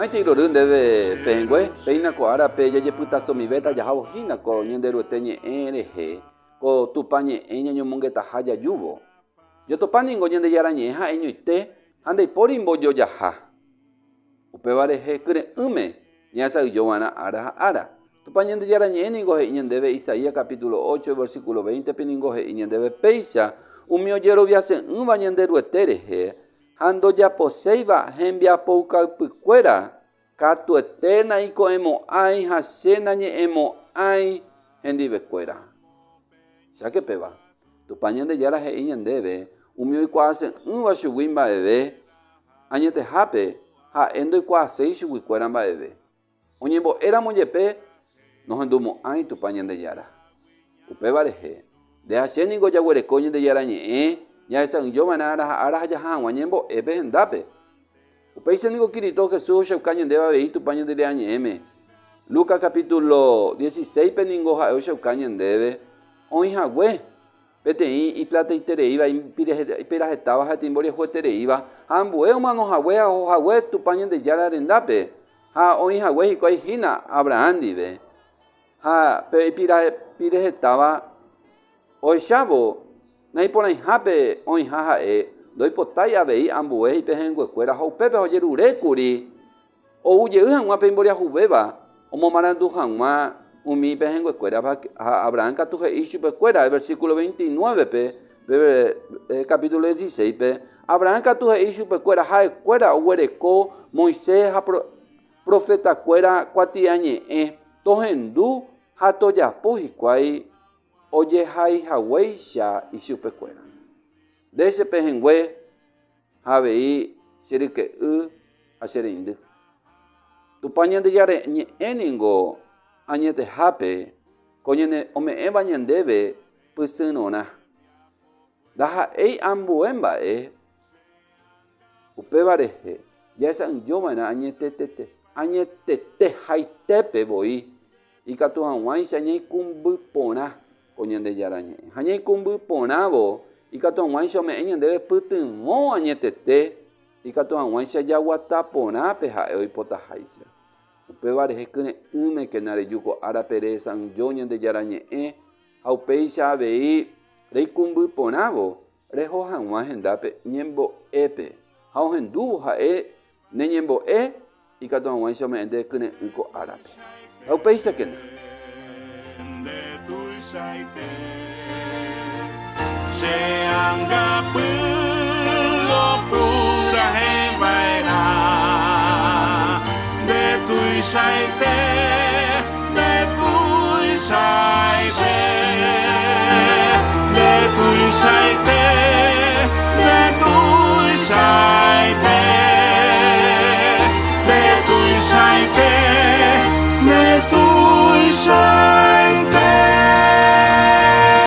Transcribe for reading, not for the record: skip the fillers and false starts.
Maitei rory ndéve pehẽngue, péina ko árape jajepytasomivéta jahávo hína ko Ñanderuete ñe'ẽ rehe, ko Tupã ñe'ẽ ñañomongetaha jajúvo. Jotopa ningo Ñandejára ñe'ẽ ha'eñoite ha ndaipóri mbojojaha. Upéva rehe kyre'ỹme ñahesa'ỹijova'erã ára ha ára. Tupã Ñandejára ñe'ẽ ningo he'i ñandéve Isaías capítulo 8 versículo 20-pe ningo he'i ñandéve péicha umi ojeroviase'ỹva Ñanderuete rehe ha ndojaposéiva hembiapoukapykuéra, katuete naiko'ẽmo'ãi ha che nañe'ẽmo'ãi hendivekuéra. Cháke péva, Tupã Ñandejára he'i ñandéve umi oikuaase'ỹva chugui mba'eve, añetehápe ha'e ndoikuaaséi chuguikuéra mba'eve. Oñembo'éramo jepe nohendumo'ãi Tupã Ñandejára. Upéva rehe, nde ha che ningo jaguereko Ñandejára ñe'ẽ ñahesa'ỹijova'erã ára ha ára ha jaha hag̃ua ñembo'épe hendápe. Upéicha ningo Kirito Jesús ohechauka ñandéve avei Tupã Ñandejára ñe'ẽme. Lucas capítulo 16-pe ningo ha'e ohechauka ñandéve oĩ hague Peteĩ iplataitereíva, ipirahetáva ha imboriahuetereíva, ha ambue omano hague ha oho hague Tupã Ñandejára rendápe, ha oĩ hague hikuái hína Abraham ndive. Ha pe ipirehetáva ohechávo naiporãihápe oĩha ha'e, ndoipotái avei ambue ipehẽnguekuéra ha upépe ojerure kuri Ou jey hag̃ua pe imboriahuvéva omomarandu hag̃ua umi ipehẽnguekuéra ha Abraham katu he'i chupekuéra, versículo 29-pe, pe capítulo 16-pe, Abraham katu he'i chupekuéra ha'ekuéra oguereko Moisés ha profetakuéra kuatiañe'ẽ tohendu ha tojapo hikuái ojehaihaguéicha ichupekuéra. Nde che pehẽngue ha avei che ryke'y ha che reindy. Tupã Ñandejára ñe'ẽ ningo añetehápe ko ñane ome'ẽva ñandéve pysyrõrã. Ndaha'éi ambue mba'e upéva rehe jahesa'ỹijova'erã añetetete, añetetehaitépe voi ikatu hag̃uáicha ñaikũmby porã ko Ñandejára Ñe'ẽ. Ha ñaikũmby porãvo ikatu hag̃uáicha ome'ẽ ñandéve pytyvõ añetete ikatu hag̃uáicha jaguata porã pe ha'e oipotaháicha. Upéva rehe kyre'ỹmekena reju ko árape rehesa'ỹijo Ñandejára Ñe'ẽ ha upéicha avei reikũmby porãvo reho hag̃ua hendápe ñembo'épe ha ohendúvo ha'e ne ñembo'e ikatu hag̃uáicha ome'ẽ nde kyre'ỹ ko árape. Ha upéichakena. Nde tuichaite che anga.